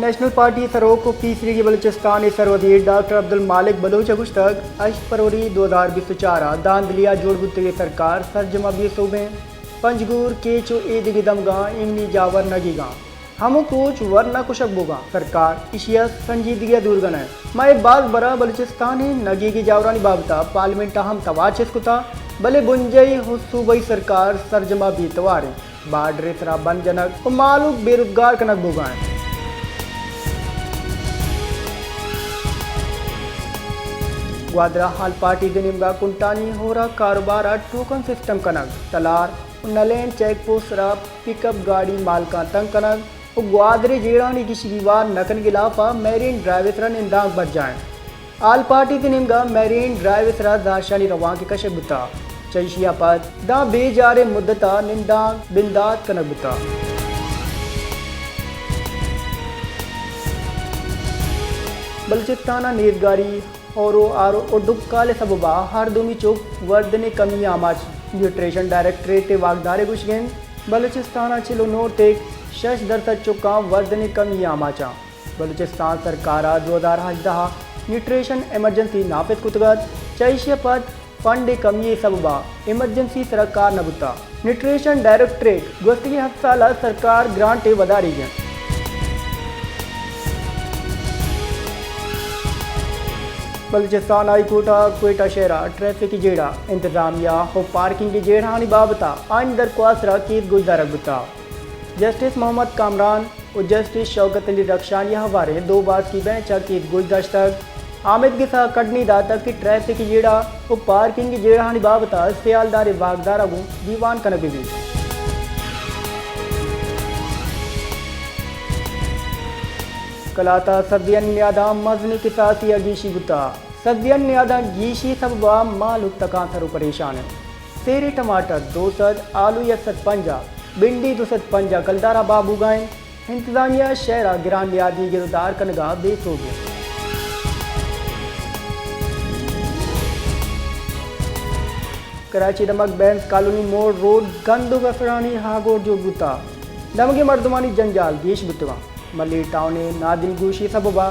National party سروک و پیسریگیں بلوچستان ء سروزیر ڈاکٹر عبدالمالک بلوچ ء گوشتگ، ہشت فروری دو ہزار بیست و چار ء دھاندلی ء جوڑ بوتگیں سرکار سرجم ء بے سوبیں، پنجگور، کیچ و ایدگہ دمگاں ایمنی جاور نہ گیگاں، ہمک روچ ورنا کشگ بوگاں، سرکار ایشی ء سنجیدگی ء دور گنئے۔ ما اے باز برا بلوچستان ء نگیگی جاورانی بابت ء پارلیمنٹ ء ہم توار چست کتا، بلے بنجاہی و صوبائی سرکار سرجم ء بے توار انت۔ بارڈر ء سرا بند جنگ و مہلوک بے روزگار کنگ بوگا انت۔ گوادر ء آل پارٹیز ء نیمگا کنٹانی ہورا کاروبار ء ٹوکن سسٹم کنگ، تلار و نلینڈ چیک پوسٹ سرا پک اپ گاڑی مالکاں تنگ کنگ و گوادر ء جیڑھانی گیشی گیوار نہ کنگ ء ہلاف ء میرین ڈرائیو ء سرا نندانک برجاہ انت۔ آل پارٹیز ء نیمگا میرین ڈرائیو ء سرا زہرشانی روانک کشگ بوتا۔ چہ ایشی ء پد داں بے جاریں مدت ء نندانک بندات کنگ بوتا۔ بلوچستان ء نیزگاری، ہورو آرو و ڈکال ء سبب ء ہر دومی چک وردن ء کمی ء آماچ۔ نیوٹریشن ڈائریکٹریٹ ء واکدار ء گوشگ انت، بلوچستان ء چل و نو ٹیک شش درسد چکاں وردن ء کمی ء آماچاں۔ بلوچستان سرکار ء دو ہزار ہژدہ ء نیوٹریشن ایمرجنسی نافذ کتگ ات، چہ ایشی ء پد فنڈ ء کمی ء سبب ء ایمرجنسی سرا کار نہ بوتگ۔ نیوٹریشن ڈائریکٹریٹ گوستگیں ہفت سال ء سرکار گرانٹ ء وداریگ انت۔ بلوچستان ہائی کورٹ ء کوئٹہ شہر ء ٹریفک جیڑہ، انتظامیہ و پارکنگ جیڑہانی بابت ء آئین درخواست را کیس گوشدارگ بوتگ۔ جسٹس محمد کامران و جسٹس شوکت علی رخشانی ء ہواریں دو باسکی بینچ ء کیس گوش داشتگ۔ آمید گس ء کڈنی داتگ کہ ٹریفک جیڑہ و پارکنگ جیڑہانی بابت ء سیالدار ء واکدار ء گوں دیوان کنگ بہ بیت۔ کلات ء سبزیانی نیاداں مزنیں کساسی ء گیشی بوتگ۔ سبزیانی نیاداں گیشی سبب ء مہلوک تکانسر و پریشان انت۔ سیریں ٹماٹر دو سد، آلو یک سد پنجاہ، بنڈی دو سد پنجاہ کلدار ء بہا بوگا انت۔ انتظامیہ شہر ء گران نیادی گرودار کنگ ء بے سوب انت۔ کراچی دمگ بینز کالونی موڑ روڈ گند و گسڑانی ہاگور جوڑ بوتگ۔ دمگی مردمانی جنجال گیش بوتگاں۔ ملیر ٹاؤن ء نادلگوشی سبب ء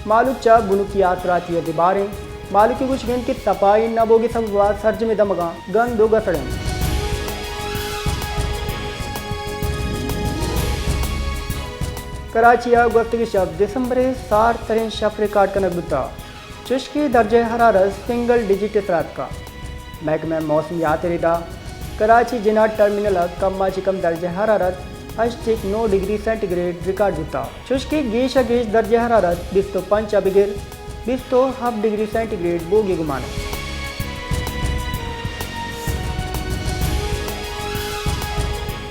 مہلوک چہ بنکی آسراتی ء دیبار انت۔ مہلوک ء گوشگ انت کہ صفائی نہ بوگ ء سبب ء سرجمیں دمگاں گند و گسڑ انت۔ کراچی ء گوستگیں شپ دسمبر ء سارد تریں شپ ریکارڈ کنگ بوتگ۔ چشکیں درجہ حرارت سنگل ڈیجٹ ء سرا اتکگ۔ محکمہ موسمیات ء ردا کراچی جناح ٹرمینل ء کم ء چہ کم درجہ حرارت ہشت ء نو ڈگری سینٹی گریڈ ریکارڈ بوتگ۔ چشکہ گیش ء گیش درجہ حرارت بیست و پنچ ء بگر بیست و Hapta degree centi grade Bogue ء گمان انت۔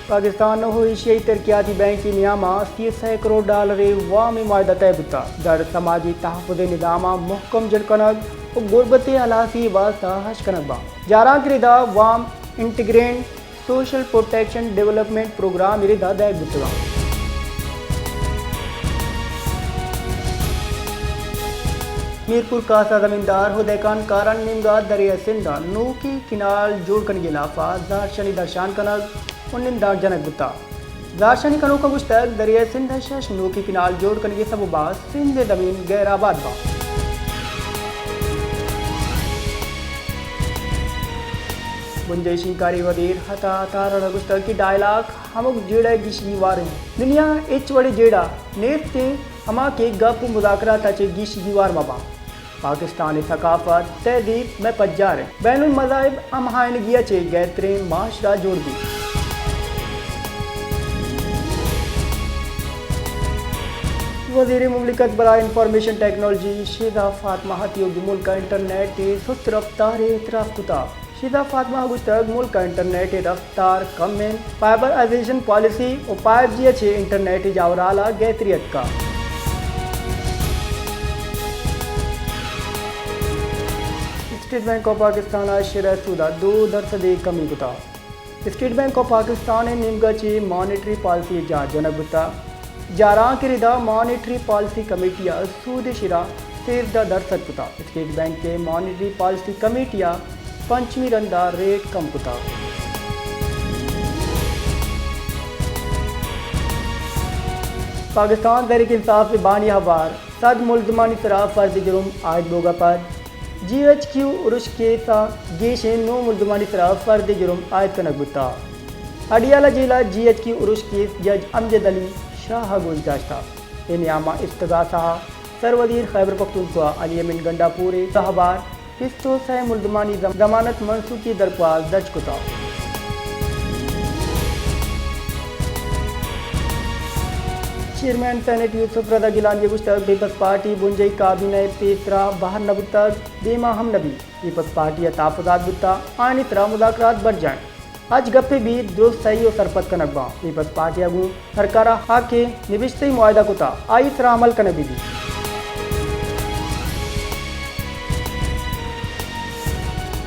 پاکستان و ایشیائی ترقیاتی بینک ء نیام ء سی و سئے کروڑ ڈالر ء وام ء معاہدہ طے بوتگ۔ زر سماجی تحفظ ء نظام ء مھکم جوڑ کنگ و غربت ء ہلاسی ء واستہ ہشک کنگ بنت۔ جارانک ء ردا وام integrated social protection development programme ء ردا دئیگ بوتگ انت۔ میرپور کاسا زمیندار و دہکان کارانی نیمگا دریائے سندھ ء نوکیں کینال جوڑ کنگی ہلاف ء زہرشانی درشان کنگ و نندانک جنگ بوتگ۔ زہرشانی کنوکاں گوشتگ، دریائے سندھ ء شش نوکیں کینال جوڑ کنگی سبب ء سندھ ء زمین غیر آباد بنت۔ بنجاہی شنگکاری وزیر عطا تارڑ ء گوشتگ کہ ڈائیلاگ ہمک جیڑہ ء گیشی گیوار انت۔ دنیا ء ہچ وڑیں جیڑہ نیست انت، ہما کہ گپ و مذاکرات ء چہ گیشی گیوار مہ بنت۔ پاکستان ء ثقافت، تہذیب مئے پجار انت۔ بین المذاہب ہم آہنگی ء چہ گہتریں معاشرہ جوڑ بیت۔ وزیر مملکت برائے انفارمیشن ٹیکنالوجی شیدا فاطمہ ء تیوگی ملک ء انٹرنیٹ ء سست رفتار ء اعتراف کتگ۔ شیدا فاطمہ ء گوشتگ، ملک ء انٹرنیٹ ء رفتار کم انت، فائبرائزیشن پالیسی و فائیو جی ء چہ انٹرنیٹ ء جاورھال ء گہتری اتکگ۔ اسٹیٹ بینک آف پاکستان ء شرح سود ء دو درسد ء کمی کتگ۔ اسٹیٹ بینک آف پاکستان ء نیمگا چہ مانیٹری پالیسی ء جار جنگ بوتگ۔ جارانک ء ردا مانیٹری پالیسی کمیٹی ء سود ء شرح سیزدہ درسد کتگ۔ اسٹیٹ بینک ء مانیٹری پالیسی کمیٹی ء پنچمی رندا ریٹ کم کتگ۔ پاکستان تحریک انصاف ءِ بانی احبار سد ملزمانی سرا فرد جرم عائد بوگ ءَ پد جی ایچ کیو ارش کیس ءَ گیشیں نو ملزمانی سرا فرد جرم عائد کنگ بوتگ۔ اڈیالہ جیل ءَ جی ایچ کیو ارش کیس جج امجد علی شاہ ءَ گوش داشتگ۔ اے نیام ءَ استغاثہ ءَ سروزیر خیبر پختونخوا علی امین گنڈا پور ءِ احبار بیست ءُ سئے ملزمانی زم-، ضمانت منسوخی ءِ درخواست درج کتگ۔ چیئرمین سینیٹ یوسف رضا گیلانی ءَ گوشتگ، پیپلز پارٹی بنجاہی کابینہ ءِ پیسرا بہر نہ بوتگ، دیما ہم نہ بیت۔ پیپلز پارٹی ءَ تحفظات بوتگ، آیانی سرا مذاکرات برجاہ انت۔ ہرچ گپے بیت، درست، صحیح ءُ سرپد کنگ باں۔ پیپلز پارٹی ءَ گوں سرکار ءَ آ کہ نبشتہی معاہدہ کتگ، آئی ءِ سرا عمل کنگ بہ بیت۔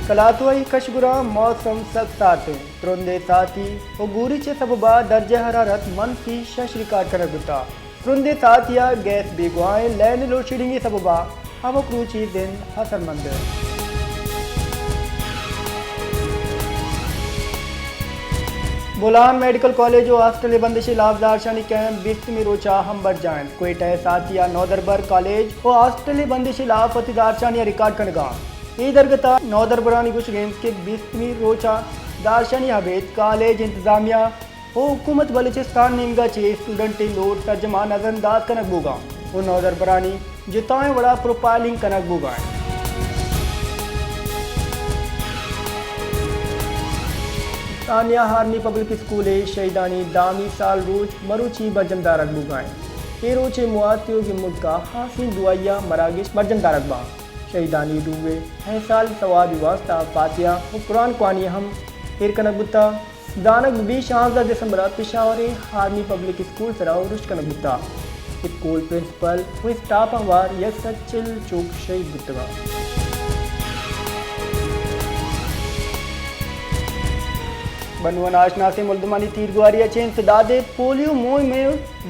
کلاتوائی کشگراں موسم سک سارت انت۔ ترندیں ساہتی ءُ گوریچ ءِ سبب ءَ درجہ حرارت منفی شش ریکارڈ کنگ بوتگ۔ ترندیں ساہتی ءَ گیس بیگواہ انت، لین لوڈشیڈنگ ءِ سبب ءَ ہمک روچی زند اثرمند انت۔ بولان میڈیکل کالج ءُ ہاسٹل ءِ بندش ءِ ہلاپ دارشانی کیمپ بیستمی روچ ءَ ہم برجاہ انت۔ کوئٹہ ءِ ساہتی ءَ نودربر کالج ءُ ہاسٹل ءِ بندش ءِ ہلاپ وتی دارشانی ءَ ریکارڈ کنگ ءَ انت۔ اے درگت ءَ نودربرانی گوشگ انت کہ بیستمی روچ ءَ دارشانی ابید کالج انتظامیہ ءُ حکومت بلوچستان نیمگ ءَ چہ اسٹوڈنٹیں لوٹ سرجم ءَ نظرانداز کنگ بوگ ءَ انت ءُ نودربرانی جتائیں وڑ ءَ پروفائلنگ کنگ بوگ ءَ انت۔ ثانیہ آرمی پبلک اسکول ءِ شہیدانی دہمی سال روچ مروچی برجم دارگ بوگ ءَ انت۔ اے روچ ءِ موہ ءَ تیوگیں ملک ءَ ہاسیں دعائیہ مراگش برجم دارگ باں۔ شہیدانی روح ءِ ایصال ثواب ءِ واستہ فاتحہ ءُ قرآن کوانی ہم ایر کنگ بوتگ۔ زانگ بہ بیت، شانزدہ دسمبر ءَ پشاور ءِ آرمی پبلک اسکول سرا ارش کنگ بوتگ۔ اسکول پرنسپل ءُ اسٹاف ءَ ہوار یک سد چل چک شہید بوتگ انت۔ بنو ءِ ناشناسیں ملزمانی تیرگواری ءَ چہ انسداد ءِ پولیو مہم ءِ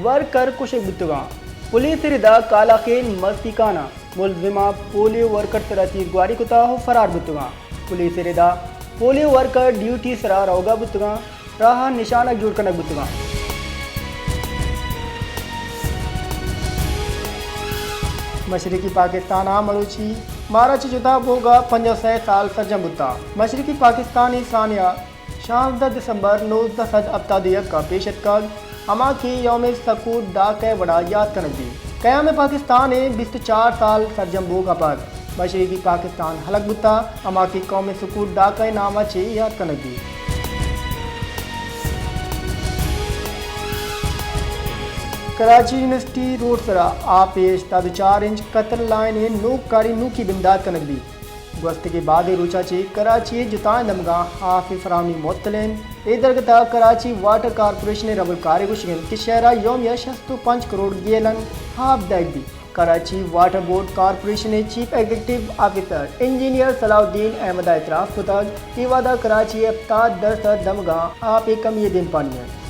ورکر کشگ بوتگ انت۔ پولیس ءِ ردا کالاخیل مستی کان ءَ ملزماں پولیو ورکر سرا تیرگواری کتگ ءُ فرار بوتگاں۔ پولیس ءِ ردا پولیو ورکر ڈیوٹی سرا روگا بوتگاں، راہ ءَ نشانگ جوڑ کنگ بوتگاں۔ مشرقی پاکستان ءَ مروچی مارا چہ جتا بوگ ءَ پنجاہ ءُ سئے سال سرجم بوتگ۔ مشرقی پاکستان ءِ ثانیہ شانزدہ دسمبر نوزدہ سد ہپتاد ءُ یک ءَ پیش اتکگ، ہما کہ یوم سقوط ڈاکہ ءِ وڑا یات کنگ بیت۔ قیام پاکستان ءِ بیست ءُ چار سال سرجم بوگ ءَ پد مشرقی پاکستان ہلک بوتگ، ہما کہ قوم سقوط ڈاکہ ءِ نام ءَ چہ یات کنگ بیت۔ کراچی یونیورسٹی روڈ سرا آپ ءِ ہشتاد ءُ چار انچ قطر لائن ءِ نوک کاری نوکی بندات کنگ بیت۔ گوستگیں بازیں روچاں چہ کراچی ءِ جتائیں دمگاں آپ ءِ فراہمی معطل انت۔ اے درگت ءَ کراچی واٹر کارپوریشن ءِ ربڑکارے گوشگ انت کہ شہر ءَ یومیہ شست ءُ پنچ کروڑ گیلن آپ دئیگ بیت۔ کراچی واٹر بورڈ کارپوریشن ءِ چیف ایگزیکٹو آفیسر انجینئر صلاح الدین احمد ءَ اعتراف کتگ، اے وہد ءَ کراچی ءِ ہپتاد درسد دمگاں آپ ءِ کمی ءِ دیمپانی انت۔